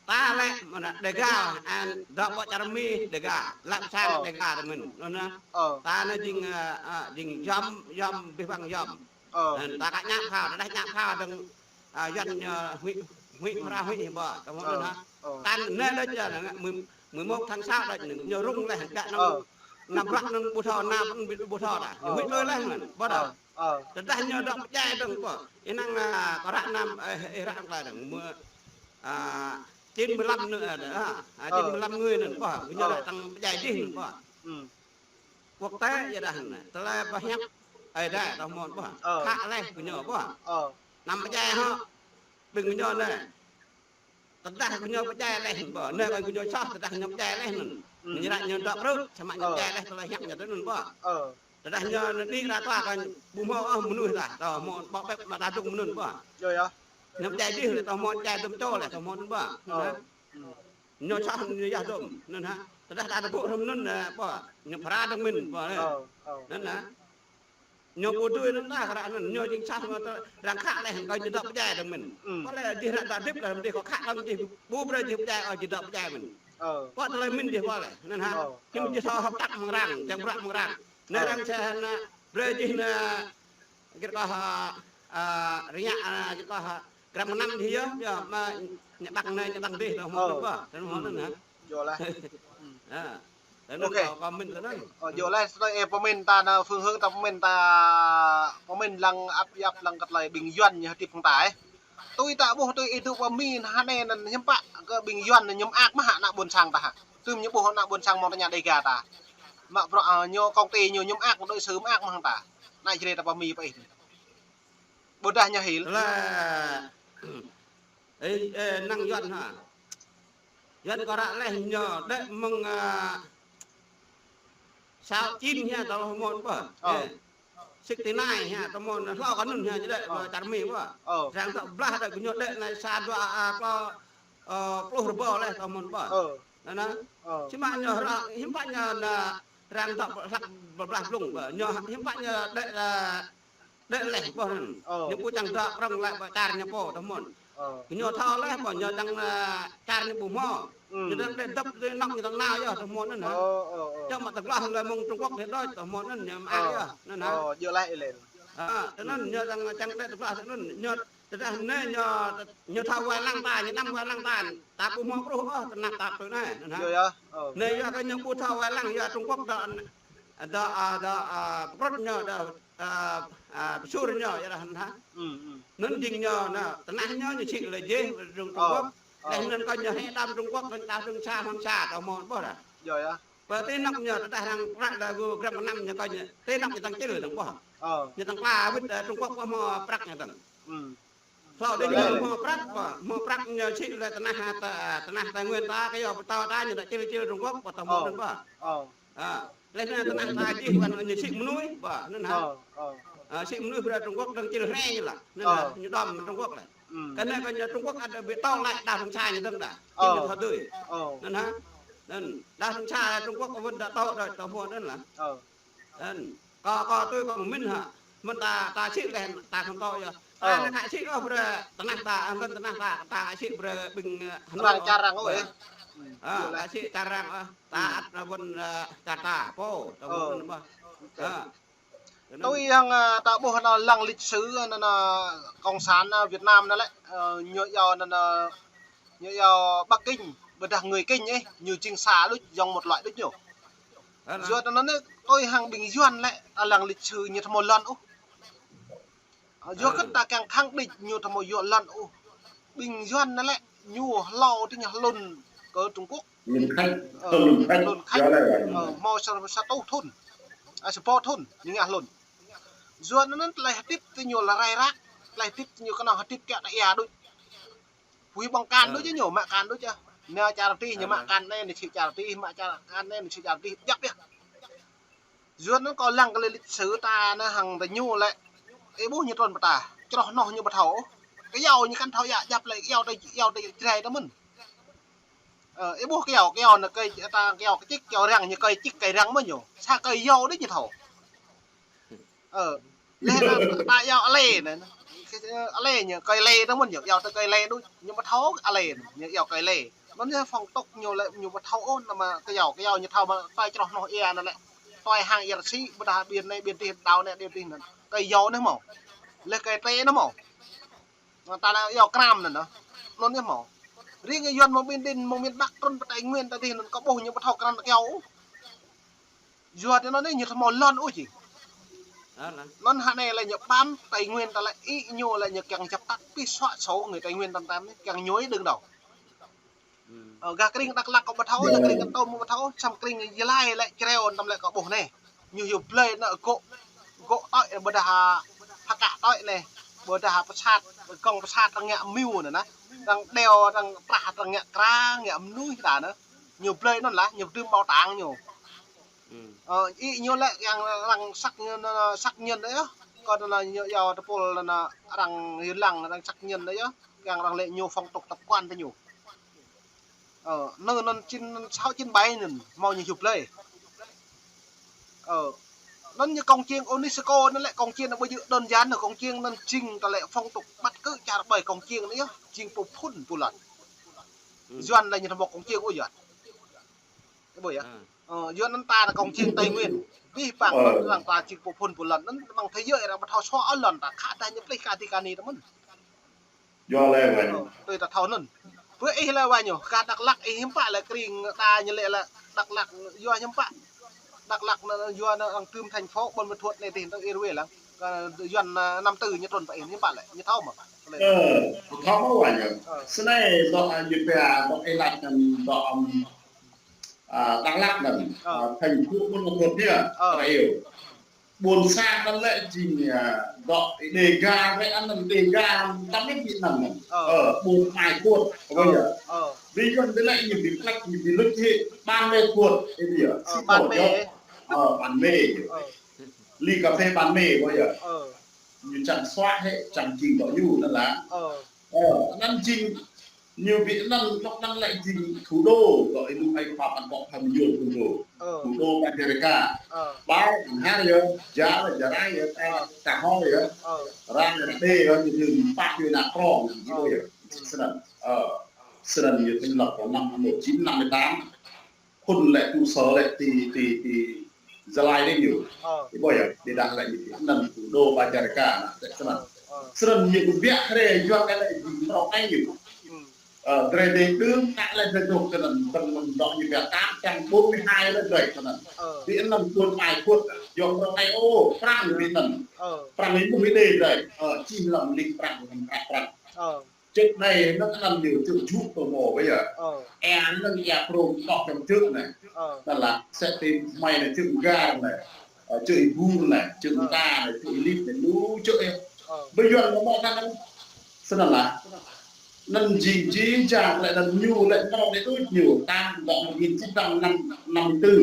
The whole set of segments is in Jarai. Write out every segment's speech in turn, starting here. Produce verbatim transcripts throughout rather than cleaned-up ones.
Ta lĕ mơ̆n Đêga, an dŏ ƀơi čar Mi Đêga, lăm sang Đêga tơ mơ̆n. Anŭn hă. Ta anai jing, ơ, ơ, jing yom, yom, abih bang yom. Anŭn ta ka ñăp phao, ta đah ñăp phao dơ̆ng, ơ, Yuan ñu huĭ, huĭ mơra huĭ hĭ ƀă, tơ mơ̆n anŭn hă. Ta anai đôč yơh, mười, mười một tháng sáu đôč anŭn, ñu rŭng laih, đah anŭn, anăm bruă anŭn ƀu thâo, anăm ƀu thâo đah, ñu huĭ đôč laih anŭn, ƀă đah. Tơdah ñu dŏ pơdjai dơ̆ng ƀă. Ih năng, ơ, kơ ră anăm, ơ, ih ră anai dơ̆ng. Mơ̆, ơ, chín mươi lăm anŭn, ơ, ơ, chín mươi lăm người anŭn ƀă. Ñu dŏ tăng pơdjai dih anŭn ƀă. Quốc tế yơh đah anŭn. Tơlơi pơhiăp Ơi Adai tơ mơ̆n ƀă. Khă laih kơ ñu ƀă. Anăm pơdjai hŏ. Ƀing ñu anai. Tơdah kơ ñu pơdjai laih ƀă, anai kơ ñu soh, tơdah ñu pơdjai laih anŭn. Ñu ră ñu dŏ prut, samơ̆ ñu pơdjai laih tơlơi hiăp ñu tơ anŭn ƀă. Tơdah ñu anai đĭ ra tơ̆ kơ ƀu hmâo ôh mơnuih tah, tơ mơ̆n ƀă ƀĕ mă ta dŭng mơnŭn ƀă. Ñu pơdjai dih laih, tơ mơ̆n pơdjai dŭm čô laih, tơ mơ̆n ƀă. Anŭn hă. Ñu soh ñu yơh dŭm, anŭn hă. Tơdah ta tơgŭ hrŏm anŭn, ơ, ƀă, ñu phara dơ̆ng mơ̆n ƀă. Anŭn hă. Ñu ƀu dưi anŭn tah kơ ră anŭn, ñu jing sah mă tơ arăng khă laih, kơ ñu dŏ pơdjai dơ̆ng mơ̆n. Pơ lĕ dih ră ta hơdip laih, dih kơ khă laih dih, ƀu brơi dih pơdjai, ơ, dih dŏ pơdjai mơ̆n. Pơ tơlơi mơ̆n dih pơ lĕ, anŭn hă. Hiư̆m dih thâo hơ̆k tăk mơ̆ng arăng, čang bruă mơ̆ng arăng. Anai arăng sa anai, brơi dih anai, gĭt kơ, ơ, ơ, rơñă, ơ, gĭt kơ, ơ, gram mơnăm dih yơh, yơh, mă ñu ƀăng anai, ñu ƀăng dih, tơ mơ̆n ƀă, tơ mơ̆n anŭn hă. Yơh laih. Ơ. Tơ anŭn kâo pơmĭn tơ anŭn. Ơ, yơh laih, tơlơi, ơ, pơmĭn ta anai, phương hướng ta pơmĭn ta, pơmĭn lăng ăp yap lăng kơ tơlơi ƀing Yuan ñu hơdip hăng ta, ơ. Tui ta ƀuh tui ih dŏ pơ Mi hă anai anŭn hiư̆m pă kơ ƀing Yuan ñu mơak mơ̆ hă ană ƀôn sang ta hă. Tui ñu ƀuh ană ƀôn sang mơ̆ng tơña Đêga ta. Mă bruă, ơ, ñu công ty ñu ñu mơak, đối xử mơak mơ̆ng ta. Ană Jrai ta pơ Mi pơ ih. Ƀôdah ñu hil. Tơlơi, ơ, ơ, năng Yuan hă. Yuan kơ ră laih ñu đĕ mơ̆ng, ơ, sáu chín hă tơ mơ̆n ƀă. Ơ. Ơ, sixty nine hă tơ mơ̆n, hlâo kơ anŭn hă, ñu đĕ ƀơi čar Mi ƀă. Ơ. Arăng tơblah đĕ kơ ñu đĕ anai sa dua, ơ, kơ, ơ, pluh rơbâo laih tơ mơ̆n ƀă. Ơ. Anŭn hă. Ơ. Samơ̆ ñu ră, hiư̆m pă ñu anai, arăng tơblah, tơblah blung ƀă. Ñu hiư̆m pă ñu đĕ, ơ, đĕ laih ƀă anŭn. Ơ. Ñu ƀu čang dŏ prŏng laih ƀơi čar ñu pô tơ mơ̆n. Ơ. Ñu thâo laih ƀă ñu čang, ơ, čar ñu ƀu hmâo. Ñu dŏ đĕ dŏp dŏ nŏk ñu dŏ nao yơh tơ mơ̆n anŭn hă. Ơ, ơ, ơ. Čang mă tơgloh lĕ mơ̆ng Trung Quốc đĕ đôč tơ mơ̆n anŭn ñu mơak yơh anŭn hă. Ơ, yơh laih ih lĕ. Ơ, tơ anŭn ñu čang, čang đĕ tơgloh tơ anŭn ñu tơdah anai ñu, ñu thâo wai lăng ta, ñu đăm wai lăng ta, ta ƀu hmâo kruh ôh tơnap tap tui anai, anŭn hă. Yơh, yơh. Ơ. Anai yua kơ ñu ƀu thâo wai lăng, yua Trung Quốc dŏ, dŏ, ơ, dŏ, ơ, pơkrŭt ñu, dŏ, ơ, ơ, pơsur ñu, yua dah anŭn hă. Anŭn jing ñu, anai, tơnah ñu, ñu sĭ lĕ jih, Trung, Trung Quốc. Laih anŭn kơ ñu hĕ đam Trung Quốc, kơ đam Trường Sa, Hoàng Sa, tơ mơ̆n ƀă dah. Yơh, yơh. Pơ tơnap ñu, tơdah arăng prăk lagu gram kơ năm ñu kơ ñu, tơnap ñu tăng čil dơ̆ng ƀă. Ơ. Ñu tăng pla wĭt, ơ, Trung Quốc ƀă hmâo prăk ñu tăng. Hlâo đĭ ñu hmâo prăk ƀă, hmâo prăk ñu sĭ lĕ tơnah, tơ-, tơnah tài nguyên ta, kơ yua pơtao ta ñu dŏ čil čil Trung Quốc ƀă tơ mơ̆n ƀă. Ơ. Ơ. Laih anŭn tơnah ta jih ƀă ñu sĭ mơnuih ƀă, anŭn hă. Ơ, ơ. Ơ, sĭ mơnuih brơi Trung Quốc dơ̆ng čil hrĕ ñu laih, anŭn hă, ñu đom Trung Quốc laih. Kơ anai kơ ñu Trung Quốc ăt ƀu tơl laih đah Trường Sa ñu dơ̆ng đah. Ơ. Ñu thâo dưi. Ơ. Anŭn hă. Anŭn, đah Trường Sa Trung Quốc wơ̆t dŏ tŏ đôč tơ mơ̆n anŭn lah. Ơ. Anŭn, kâo, kâo tui kâo pơmĭn hă. Mơ̆n ta, ta sĭ laih, ta khŏm tŏ yơh. Ta anai khă sĭ ôh brơi tơnah ta, ơ, mơ̆n tơnah ta, ta sĭ brơi ƀing, ơ, Hà Nội. Arăng čar arăng ôh, ơ. Ơ, ta sĭ čar arăng ôh. Ta ăt anai wơ̆t, ơ, čar ta pô, tơ mơ̆n ƀă. Ơ. Tui hăng, ơ, ta ƀuh anai lăng lịch sử anai, anai Cộng sản, ơ, Việt Nam anai lĕ, ơ, ñu yua anai, anai, ñu yua Bắc Kinh, ƀôdah người Kinh ih, ñu jing sa đôč, yŏng một loại đôč ñu. Yua anŭn anai, tui hăng ƀing Yuan lĕ, ta lăng lịch sử ñu ƀu hmâo lŏn ôh. Ơ, yua kơ ta kiăng khẳng định ñu ƀu hmâo yua lŏn ôh. Ƀing Yuan anai lĕ, ñu hlâo tơ ñu hlŭn kơ Trung Quốc. Hlŭn khač, hlŭn khač, hlŭn khač. Ơ, hmâo sa, sa rơtuh thŭn. Ơ, sa rơbâo thŭn, ñu ngă hlŭn. Yua anŭn tơlơi hơdip tơ ñu lĕ rai ră, tơlơi hơdip tơ ñu kơnơ̆ng hơdip kiăng ta ia đôč. Huĭ ƀơ̆ng akan đôč ñu, mă akan đôč yơh. Nao čar adih ñu mă akan anai, ñu sĭ čar adih, mă čar akan anai, ñu sĭ čar adih, djŏp yơh. Yua anŭn kâo lăng kơ lĕ lịch sử ta anai hăng tơ ñu lĕ. Ih ƀuh ñu trŭn pơ ta, čroh noh ñu ƀu thâo. Kơyâo ñu kăn thâo ia djăp lĕ, kơyâo tơ, kơyâo tơ Jrai tơ mơ̆n. Ơ, ih ƀuh kơyâo, kơyâo anai kơi ta, kơyâo kơčik, kơyâo răng ñu kơi čik kơi răng mơ̆n ñu. Sa kơi yâo đôč ñu thâo. Ơ, lĕ ta, ta yâo alê anai. Ơ, ale ñu, kơi le dong mơ̆n ñu, yua tơ kơi le đôč, ñu ƀu thâo ale, ñu yua kơi le. Anŭn ñu phong tục ñu lĕ, ñu ƀu thâo ôh, anŭn mă kơ yua, kơ yua ñu thâo mă, tơi čroh noh ia anŭn lĕ. Tơi hăng ia rơsĭ, ƀôdah ƀiên anai, ƀiên tih, đao anai, ƀiên tih anŭn. Kơi yua anai mơ̆. Lĕ kơi tre anŭn mơ̆. Anŭn ta lĕ yua kram anŭn, anŭn ñu mơ̆. Ring Yuan mơ̆ ƀing đin, mơ̆ miền Bắc trŭn pơ Tây Nguyên ta dih anŭn kơ ƀuh ñu ƀu thâo kram ta kơ yua ôh. Yua tơ anŭn ñu thâo mơ̆ lŏn ôh či. Anŭn hă anai lĕ ñu pam Tây Nguyên ta lĕ ih ñu lĕ ñu kiăng djăp tăt pih sua sô người Tây Nguyên tăm tăm anai, kiăng ñu ih đơ̆ng đao. Ơ, gah kring Dak Lak kơ ƀu thâo, gah kring Kon Tum ƀu thâo, săm kring Gia Lai lĕ čreo tăm lĕ kơ ƀuh anai. Ñu hyu blơi anŭn gŏ, gŏ tơi ƀôdah ha, ha kă tơi anai, ƀôdah ha pơsat, gŏng pơsat arăng ngă miu anŭn anŭn. Arăng đeo, arăng prah, arăng ngă kra, ngă mơnuih ta anŭn. Ñu blơi anŭn lah, ñu pơdưm ƀâo tang ñu. Ơ, ih ñu lĕ kiăng arăng săk ñu, săk ñen anŭn yơh. Kơ anŭn ñu yua tơpul anŭn arăng hyu lăng, arăng săk ñen anŭn yơh. Kiăng arăng lĕ ñu phong tục tập quán tơ ñu. Ơ, anŭn anŭn chín, anŭn sáu chín bảy anŭn, mơ̆ ñu hyu blơi. Ơ, anŭn ñu công chiêng UNESCO anŭn lĕ công chiêng anŭn ƀu djơ̆ đơn giản anŭn công chiêng anŭn jing ta lĕ phong tục bắt cứ čar ƀơi công chiêng anŭn yơh, jing pô phŭn pô lŏn. Yuan lĕ ñu thâo mơ̆ công chiêng ôh Yuan. Ƀu yơh. Ơ, Yuan anŭn ta anŭn công chiêng Tây Nguyên. Bih băng anŭn arăng ta jing pô phŭn pô lŏn anŭn, mơ̆ng thế giới arăng ƀu thâo sua ôh lŏn ta, khă dah ñu plih kơ Vatican anai tơ mơ̆n. Yua lĕ wă ñu. Ơ, tui ta thâo anŭn. Bơ ih lĕ wă ñu, gah Dak Lak ih hiư̆m pă lĕ kring ta ñu lĕ lĕ Dak Lak yua hiư̆m pă. Dak Lak anŭn yua anŭn arăng tơm thành phố Buôn Ma Thuột anai tih tơ ih ruai lăng. Kơ Yuan, ơ, năm tư ñu trŭn pơ ih hiư̆m pă lĕ, ñu thâo mơ̆. Ơ, thâo mơ̆ wă ñu. Ơ. Snei dŏ, ơ, ñu pia dŏ ih laĭ anŭn dŏ, ưm, ơ, Dak Lak anŭn, ơ, thành phố Buôn Ma Thuột anai, ơ, ta iâu. Ƀôn sang anŭn lĕ jing, ơ, dŏ Đêga, lĕ anŭn Đêga, tăm lĕ Việt Nam anŭn. Ơ. Ơ, ƀôn Mai Thuột, ơ, ƀu yơh. Ơ. Ƀing anŭn lĕ ñu ƀu plăk, ñu ƀu lŭč hĭ, Ban Mê Thuột, ơ, ƀu yơh. Ơ, Ban Mê. Ơ, Ban Mê. Ơ. Ly cà phê Ban Mê, ƀu yơh. Ơ. Ñu čang suaih hĭ, čang jing dŏ ñu anŭn lah. Ơ. Ơ, anŭn jing ñu ƀu anŭn, dŏ anŭn lĕ jing thủ đô, dŏ ih lu ai khua păn pŏk phan yua thủ đô. Ơ. Thủ đô Amerika. Ơ. Ƀâo, Hmar yơh, Jrai, Jrai yơh, ta, ơ, ta hŏ yơh. Ơ. Rang, Rang Đê yơh, ñu tơm pă yua ană prong, ñu ơ yơh. Snăn. Ơ. Snăn ñu thành lập vào năm một chín năm mươi tám. Phŭn lĕ trụ sở lĕ ti, ti, ti Gia Lai anai ñu. Ơ. Ih ƀuh yơh, ƀiădah lĕ ñu anŭn thủ đô Bajaraka anŭn, lĕ snăn. Ơ, ơ. Snăn ñu kơ biă hrê yua kơ lĕ jing mrâo anai ñu. Ơ, drei đe đưm, ta lĕ drei dŏ kơ anŭn, tơ̆ng anŭn dŏ ñu biă tám trăm bốn mươi hai lĕ drei kơ anŭn. Ơ. Ƀiă anŭn ƀôn Mai Thuột, yua mrâo anai ôh, Prăng ƀiă anŭn. Ơ. Prăng anai ƀu hmâo đe drei. Ơ, čih lăm lịch Prăng, Prăng, Prăng. Ơ. Čư̆ anai, anŭn anŭn ñu čư̆ jŭ tơ mơ̆ ƀu yơh. Ơ. Ơ, anŭn ia prong tŏk čăm čư̆ anai. Ơ. Anŭn lah, sĕ ti hmei anai čư̆ Gar anai. Ơ, čư̆ Ih Bur anai, čư̆, ơ, Mta anai, čư̆ Ih Lip anai, lu čư̆ yơh. Ơ. Ƀu Yuan mơ̆ mơ̆ anŭn. Snăn lah. Anŭn jing, jing jang lĕ anŭn ñu lĕ anŭn lĕ đôč ñu, tam dŏ một nghìn chín trăm năm mươi tư.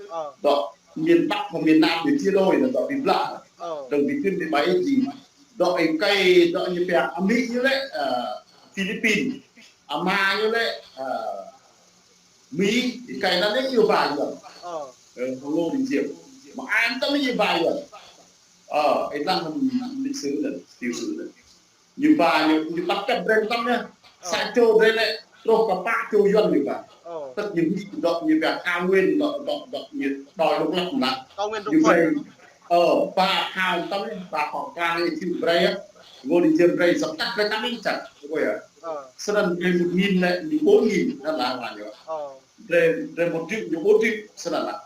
Ơ. Dŏ miền Bắc và miền Nam ñu chia đôi anŭn dŏ ƀu blah. Ơ. Dơ̆ng ƀu tŭ ƀu ƀai jing. Dŏ ih kơi, dŏ ñu pia Amĭ ñu lĕ, ơ, Philippin. Ama ñu lĕ, ơ, Mi, ih kơi anŭn lĕ ñu ba Yuan. Ơ. Ơ, Ngô Đình Diệm. Mă ai tăm ñu ba Yuan. Ơ, ih lăng lịch sử anŭn, tiểu sử anŭn. Ñu ba ñu, ñu tăp kĕt brơi tăm ñu. Ơ. Sa čô brơi lĕ, truh kơ pă čô Yuan ñu ba. Ơ. Tơl ñu hmư̆ dŏ ñu pia Cao Nguyên, dŏ, dŏ, dŏ ñu đòi độc lập mă. Cao Nguyên Trung Quốc. Ñu brơi, ơ, ba hao tăm, ba hao tăm ñu brơi. Ngô Đình Diệm brơi, dập tắt brơi tăm ñu čăt. Ơ. Snăn brơi một nghìn lĕ, ñu bốn nghìn, anŭn lah wă ñu. Ơ. Drei, drei một triệu, ñu bốn triệu, snăn lah.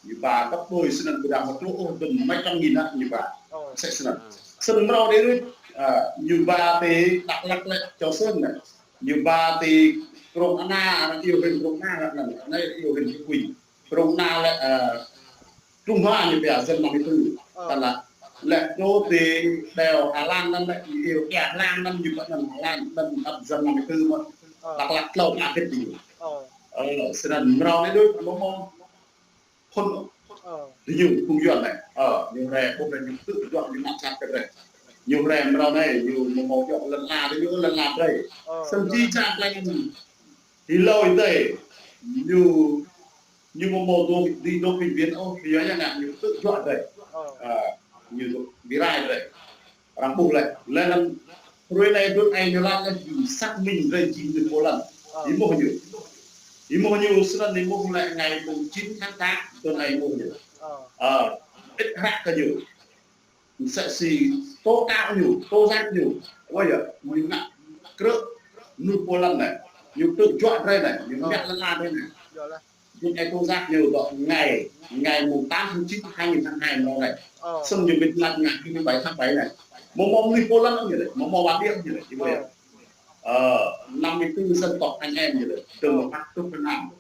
Ñu ba gấp đôi, snăn ƀôdah một triệu, ơ, dơ̆ng mấy trăm nghìn lah, ñu ba. Ơ. Sĕ snăn. Snăn mrâo đe đôč, ơ, ñu ba ti Dak Lak lĕ, čô snăn lĕ. Ñu ba ti Krông Ana, anŭn iâu hĭn Krông Ana, anŭn, anai iâu hĭn Krông Ana. Krông Ana lĕ, ơ, Trung Hoa ñu pia dân năm mươi tư. Ơ. Tơl lah, lĕ čô ti đèo Hà Lan anŭn lĕ, ñu iâu Hà Lan anŭn, ñu pia anŭn Hà Lan, anŭn ăt dân năm mươi tư mơ̆n. Ơ. Dak Lak tlâo pă kĕt ñu. Ơ. Ơ, snăn mrâo anai đôč, mơ̆ mơ̆. Phŭn. Ơ. Ñu, phung Yuan anai. Ơ, ñu hrê, phung anai ñu tŭ Yuan ñu mă čăt kơ drei. Ñu hrê mrâo anai, ñu mơ̆ mơ̆ yua lăn ala, ñu lăn ala drei. Ơ. Snăn jih jang klei anŭn. Ih lŏ ih tơi. Ñu, ñu mơ̆ mơ̆ dŏ, đĭ dŏ bệnh viện ôh, yua anŭn ñu tŭ juă drei. Ơ. Ơ, ñu dŏ, ƀu rai drei. Arăng ƀuh lĕ, lĕ anŭn Đut ai ñu lăng lĕ, xác minh rai jing ñu pô lăng. Ơ. Ih mơ̆ ñu. Ih mơ̆ ñu, snăn ih mơ̆ lĕ ngày mùng chín tháng tám, đut ai mơ̆ ñu. Ơ. Ơ, ĭt hră kơ ñu. Msĕ si tố cáo ñu, tố giác ñu. Ơ yơh, ñu ngă krư̆ ñu pô lăng anai. Ñu tŭ juă drei anai, ñu ngă lăn ala drei anai. Ơ. Đut ai tố giác ñu dŏ ngày, ngày mùng tám tháng chín hai nghìn hai mươi hai mơ̆ anai. Ơ. Snăn ñu ƀĭt lăng ngày thứ bảy tháng bảy anai. Mơ̆ mơ̆ mnuih pô lăng ñu lĕ, mơ̆ mơ̆ Wa Điêng ñu lĕ, ih ƀuh yơh. Ơ, năm mươi tư dân tộc anh em ñu lĕ, từng mă tŭk kơ năm.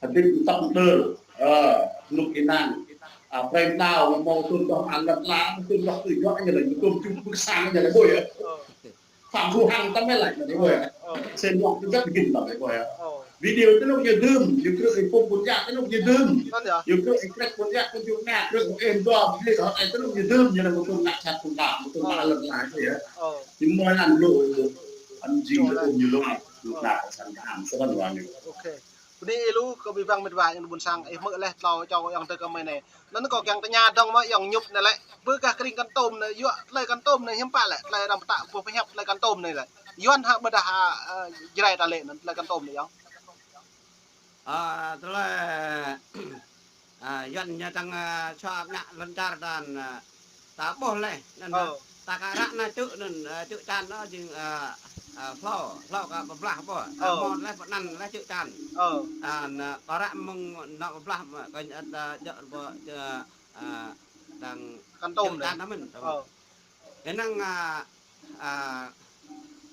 Hơdip tŏng đơr, ơ, nuk ih năn. A, prem đao, mơ̆ mơ̆ tŭn dŏ mă lăn ala, tŭn dŏ tŭ juă ñu lĕ, ñu tŭm čŭ pơk sang ñu lĕ, ƀuh yơh. Ơ. Phạm Thu Hằng tăm mĕ lač, ƀuh yơh. Ơ. Sen wang tŭ juă gĭn tăm, ƀuh yơh. Ơ. Video tơnŭk ñu dưm, ñu krư̆ ih pŭk ƀun jă tơnŭk ñu dưm. Ñu krư̆ ih krĕk ƀun jă, ƀun jă ngă, krư̆ ih dua, video hŏ ai tơnŭk ñu dưm, ñu lĕ mơ̆ tŭn ngă čăt pŭn ƀă, mơ̆ tŭn mă lăn ala, ƀuh yơh. Ơ. Ñu mơ̆ lăn lu, lu. Ăn jing lu ñu lu, lu ngă sang tham, sa ƀăn wang ñu. Ôkê. Bơni ih lu kơ abih bang mĕt wa ayŏng adơi ƀuôn sang, ih hmư̆ laih tlâo čô ayŏng adơi kơ mơi anai. Anŭn kâo kiăng tơña dơ̆ng mơ̆ ayŏng Nhŭp anai lĕ. Ƀơi gah krĭng Kon Tum anai, yua tơlơi Kon Tum anai hiư̆m pă lĕ, tơlơi arăng pơtă pô pơhiăp tơlơi Kon Tum anai lĕ. Yuan hă ƀôdah, ơ, Jrai ta lĕ anŭn tơlơi Kon Tum anai ayŏng. Ơ, tơlơi, ơ, Yuan ñu tăng, ơ, sua ngă lŏn čar ta anŭn, ơ, ta ƀuh laih, anŭn, ơ, ta kơ ră anai čư̆ anŭn, ơ, čư̆ čan anŭn jing, ơ, ơ, hlâo, hlâo kơ pơblah ƀuh. Ơ. Mơ̆n laih pơanăn laih čư̆ čan. Ơ. Anŭn, ơ, kơ ră mơ̆ng anŭn pơblah mơ̆, kơ, ơ, ta jŏ ƀuh, ơ, ơ, đang Kon Tum čư̆ anŭn čan anŭn. Ơ. Kơ năng, ơ, ơ,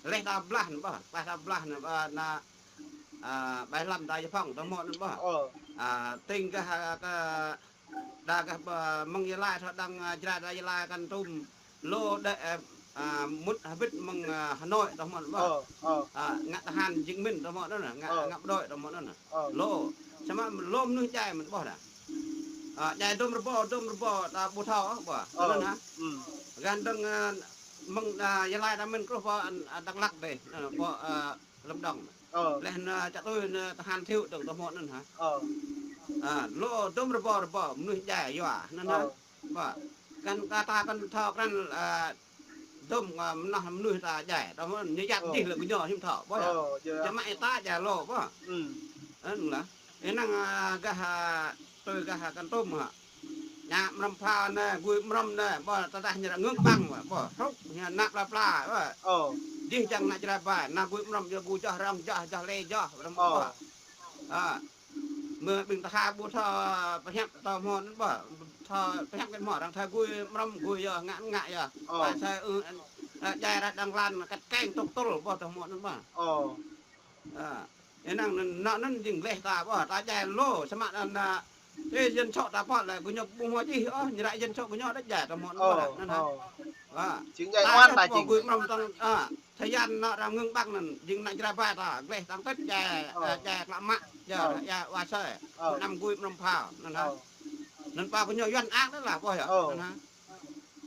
laih ta blah anŭn ƀuh, laih ta blah anŭn ƀuh, anŭn, ơ, ƀai lăm ta Japan, tơ mơ̆ anŭn ƀuh. Ơ. Ơ, tĭng gah, ơ, kơ đa gah ƀơ mơ̆ng Gia Lai thâo đang, ơ, Jrai đa Gia Lai Kon Tum lu đĕ, ơ, ơ, mŭt hơbĭt mơ̆ng, ơ, Hà Nội tơ mơ̆ anŭn ƀuh. Ơ, ơ. Ơ, ngă tơhan jing mĭn tơ mơ̆ anŭn, ngă, ơ, ngă bộ đội tơ mơ̆ anŭn. Ơ. Lu, samơ̆ lu mơnuih djai mơ̆n ƀuh đa. Ơ, djai dôm rơbâo, dôm rơbâo ta ƀu thâo ôh ƀuh. Ơ. Anŭn hă? Ư. Gah đang, ơ, mơ̆ng, ơ, Gia Lai ta mĭn truh pơ, ơ, Dak Lak dih, ơ, pơ, ơ, Lâm Đồng. Ơ. Laih anŭn, ơ, čă tui anŭn tơhan Thiệu dơ̆ng tơ mơ̆ anŭn hă? Ơ. Ơ, lu dôm rơbâo rơbâo mơnuih djai yua anŭn hă? Ơ. Ƀuh. Kăn kơ ta kăn thâo krăn, ơ, dôm, ơ, mơnuih, mơnuih ta djai. Tơ mơ̆ anŭn ñu yap jih lĕ gơñu hiư̆m thâo ƀuh yơh. Ơ, yơh. Čă mă ih ta djai lu ƀuh. Ư. Anŭn lah. Ih năng, ơ, gah, ơ, tui gah, ơ, Kon Tum hă. Ngă mrŏm phao anai, gui mrŏm anai, ƀuh, tơdah ñu ră ngưng ƀăng, ƀuh, hrŭk, ñu nă pla pla, ƀuh. Ơ. Jih jang nă Jrai ƀai, nă gui mrŏm, yua gui joh rŏng, joh, joh lê, joh, mrŏm, ơ, ƀuh. Ơ. Mơ̆ ƀing tơha ƀu thâo pơhiăp tơ mơ̆ anŭn ƀuh, thâo pơhiăp kơ mơ̆, arăng thâo gui mrŏm, gui yơh, ngă, ngă yơh. Ơ. Ƀai sai, ư, ơ, djai ră đang lăn, kăt keng tŭk tŭl, ƀuh, tơ mơ̆ anŭn ƀuh. Ơ. Ơ. Ih năng anŭn, anŭn, anŭn jing laih ta ƀuh, ta djai lu, samơ̆ anŭn, ơ, ih dân số ta pŏk lĕ, gơñu ƀu hmâo jih ôh, ñu ră dân số gơñu đôč djai tơ mơ̆ anŭn ƀuh, anŭn hă. Ơ. Jing djai ta oan ta jing. Gui mrŏm tơ̆ng, ơ, thời gian anŭn arăng ngưng ƀăng anŭn, jing nă Jrai ƀai ta, laih tăng tĕt djai, ơ, djai klă mă, yơh, yua wa sơi, năm gui mrŏm phao, anŭn hă. Anŭn pă gơñu Yuan ang đôč lah ƀuh yơh, anŭn hă.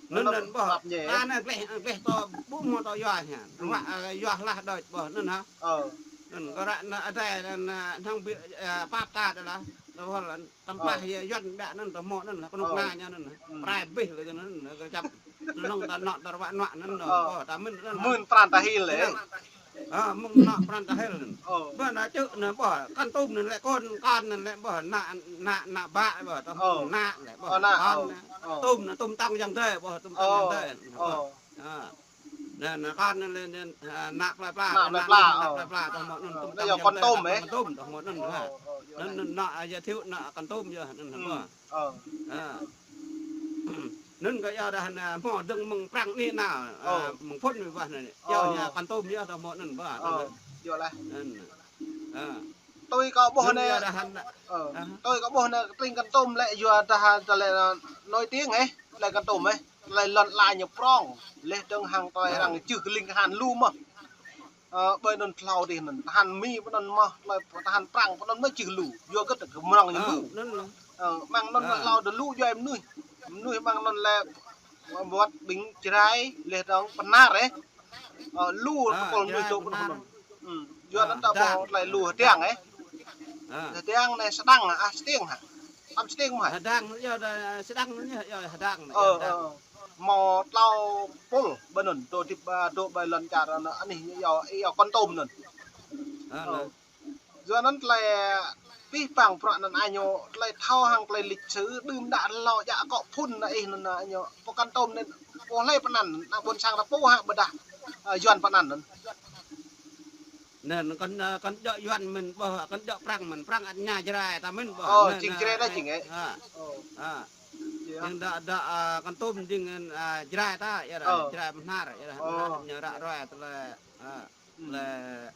Anŭn, anŭn ƀuh, ta anai gleh, gleh tơ ƀu hmâo tơ yua hă. Ruă, ơ, yua hlah đôč ƀuh, anŭn hă. Ơ. Anŭn kơ ră anai adai anŭn, ơ, hăng ƀĭ, ơ, pap ta đôč lah. Tơ ƀuh lah, tăm pah yua Yuan ƀiă anŭn tơ mơ̆ anŭn, kơnuk kơna ñu anŭn. Prai abih lĕ anŭn, kơ čăp. Anŭn ta nŏ tơ ruă nuă anŭn, ƀuh, ta mĭn anŭn. Mơ̆n pran ta hil lĕ. Ơ, mơ̆ng nŏ pran ta hil anŭn. Ơ. Ƀuh anŭn čư̆ anŭn ƀuh, Kon Tum anŭn lĕ kon, kon anŭn lĕ ƀuh, nă, nă, nă ƀă ƀuh, tơm nă lĕ ƀuh. Ơ, nă, kon ơ, anŭn. Ơ. Tum anŭn, tum tong yang dơi ƀuh, tum tong yang dơi. Ơ. Ƀuh. Ơ. Anŭn, anŭn kon anŭn lĕ, anŭn, ơ, nă pla pla, nă pla pla, nă pla pla, tơm anŭn tum tong yang dơi, Kon Tum, ơ. Kon Tum, tơm anŭn ƀuh. Anŭn, anŭn, anŭn, anŭn, yơh Thiệu anŭn Kon Tum yơh, anŭn ƀuh. Ơ. Ơ. Anŭn kơ yua dah anŭn, hmâo dơ̆ng mơ̆ng prăng anai nao, ơ, mơ̆ng phŭn anai ƀuh anŭn. Yua anŭn Kon Tum yơh tơm anŭn ƀuh. Ơ, yua lah. Anŭn. Ơ. Tui kâo ƀuh anai, ơ, tui kâo ƀuh anai, tơring Kon Tum lĕ yua dah tơlơi nổi tiếng ĕh, tơlơi Kon Tum ĕh, tơlơi lŏn ala ñu prŏng, laih dơ̆ng hăng tơlơi arăng čư̆ kơ ling kơhan lu mơ̆n. Ơ, ƀơi anŭn hlâo dih anŭn, tơhan Mi pơ anŭn mơ̆n, tơlơi tơhan Prăng pơ anŭn mơ̆n čư̆ lu, yua hơget kơ mrŏng ñu lu. Ơ, mơ̆ng anŭn hlâo dih lu djuai mơnuih, mơnuih mơ̆ng anŭn lĕ wăt ƀing Jrai, laih dơ̆ng Bahnar ĕh. Ơ, lu tơpul mơnuih dŏ pơ anŭn. Ư, yua anŭn ta ƀuh tơlơi lu hơtiăng ĕh. Hơtiăng anai Sêdang hă, ah, Stiêng hă. Tơm Stiêng mơ̆ hă. Hơdang yơh, Sêdang yơh, yơh Hơdang. Ơ, ơ. Hmâo tlâo pul. ƀơi anŭn, dŏ hơdip, a, dŏ ƀơi lŏn čar anŭn, anih yua, yua Kon Tum anŭn. Ơ. Yua anŭn tơlơi pih pang prăk anŭn añu, tơlơi thâo hăng tơlơi lịch sử, đưm đă hlâo jak akŏ phŭn anŭn ih anŭn añu. Pô Kon Tum anŭn, pô hlơi pơanăn, ană ƀôn sang ta pô hă ƀôdah, a, Yuan pơanăn anŭn. Anŭn kăn, a, kăn djơ̆ Yuan mơ̆n ƀôh, kăn djơ̆ Prăng mơ̆n, Prăng ăt ñu Jrai ta mơ̆n ƀôh. Ơ, anŭn, jing anŭn, Jrai ta jing, ơ. Ha. Ơ. Ha. Jing đa, đa, a, Kon Tum jing, a, Jrai ta, yua dah, ơ, Jrai Bơhnar, yua dah, ơ, Bơhnar ñu ră ruai tơlơi, a, tơlơi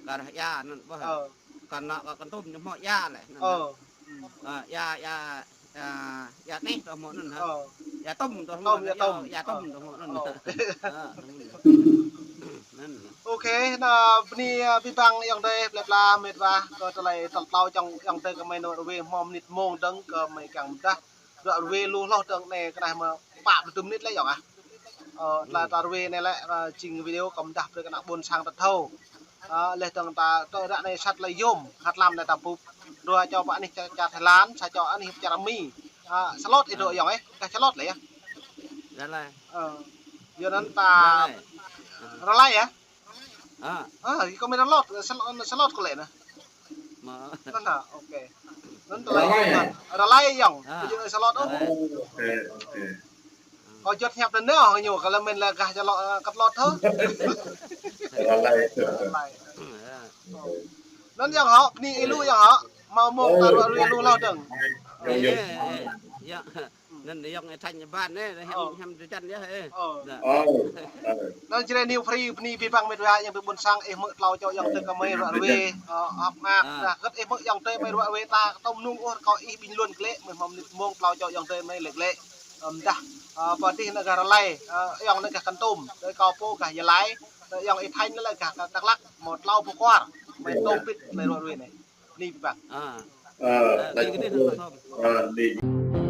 kar ia anŭn ƀôh. Ơ. Kăn nao kơ Kon Tum ñu hmâo ia lĕ, anŭn. Ơ. A, ia, ia, ia, ia neh tơ hmâo anŭn hă. Ơ. Ia Tum tơ hmâo. Tum, ia Tum. Ia Tum tơ hmâo anŭn. Ơ. A, anŭn. Anŭn. Ôkê, anŭn bơni, a, abih bang ayŏng adơi, plơi pla, met wa, kơ tơlơi tal tlâo čŏng ayŏng adơi kơ mơi nao rơwe hmâo mơnit mông dơ̆ng kơ mơi kiăng pơdah. Ră ruai lu hloh dơ̆ng anai kơ anai mă pă pluh dua mơnit lĕ yŏng ah. Ơ, tơlơi ta ruai anai lĕ, ơ, jing video kâo pơdah brơi kơ ană ƀôn sang ta thâo. Ơ, laih dơ̆ng ta tơ ră anai sat lĕ yôm, hăt lam anai ta bŭp. Dua čô pơ anih čar, čar Thái Lan, sa čô anih čar Mi. Ơ, Salot ih dŏ yŏng eh, kah Salot lĕ yơh. Rơlai. Ơ, yua anŭn ta Rơlai. Rơlai yơh. Ơ. Ơ, kâo mă Salot, Salot, Salot kơ lĕ anŭn. Mă. Anŭn hă, ôkê. Anŭn tơlơi Rơlai. Rơlai yŏng. Ơ. Kơ jing Salot ôh. Rơlai. Ôkê, ôkê. Kâo juăt hiăp anŭn nao hăng ñu, kơ lĕ mơ̆n lĕ gah Salot, ơ, kơ Salot thâo. Rơlai. Rơlai. Ơ. Anŭn yŏng hŏ, bơni ih lu yŏng hŏ. Hmâo mông ta ră ruai lu hloh dơ̆ng. Ơ, ơ, ơ. Yŏng. Anŭn yŏng ih thañ ban anai, hiam, hiam tơčan yơh, ơ. Ơ. Anŭn Jrai New Free, bơni abih bang met wa ayŏng adơi ƀôn sang, ih hmư̆ tlâo čô ayŏng adơi kơ mơi ră ruai, ơ, hŏk mơak, dah hơget ih hmư̆ ayŏng adơi mơi ră ruai ta, tơm nung ôh rơkâo ih bình luận glaĭ, mơi hmâo mơnit mông tlâo čô ayŏng adơi mơi laĭ glaĭ. Ơ, mơdah, ơ, pơ adih anŭn gah Rơlai, ơ, ayŏng anŭn gah Kon Tum, tơ kâo pô gah Gia Lai, tơ ayŏng ih thañ anŭn lĕ gah Dak Lak, hmâo tlâo boh kwar, mơi tôm pit tơlơi ră ruai anai. Bơni abih bang. Ơ, ơ, ơ, laih bơni, bơni, bơni. Ơ, bơni.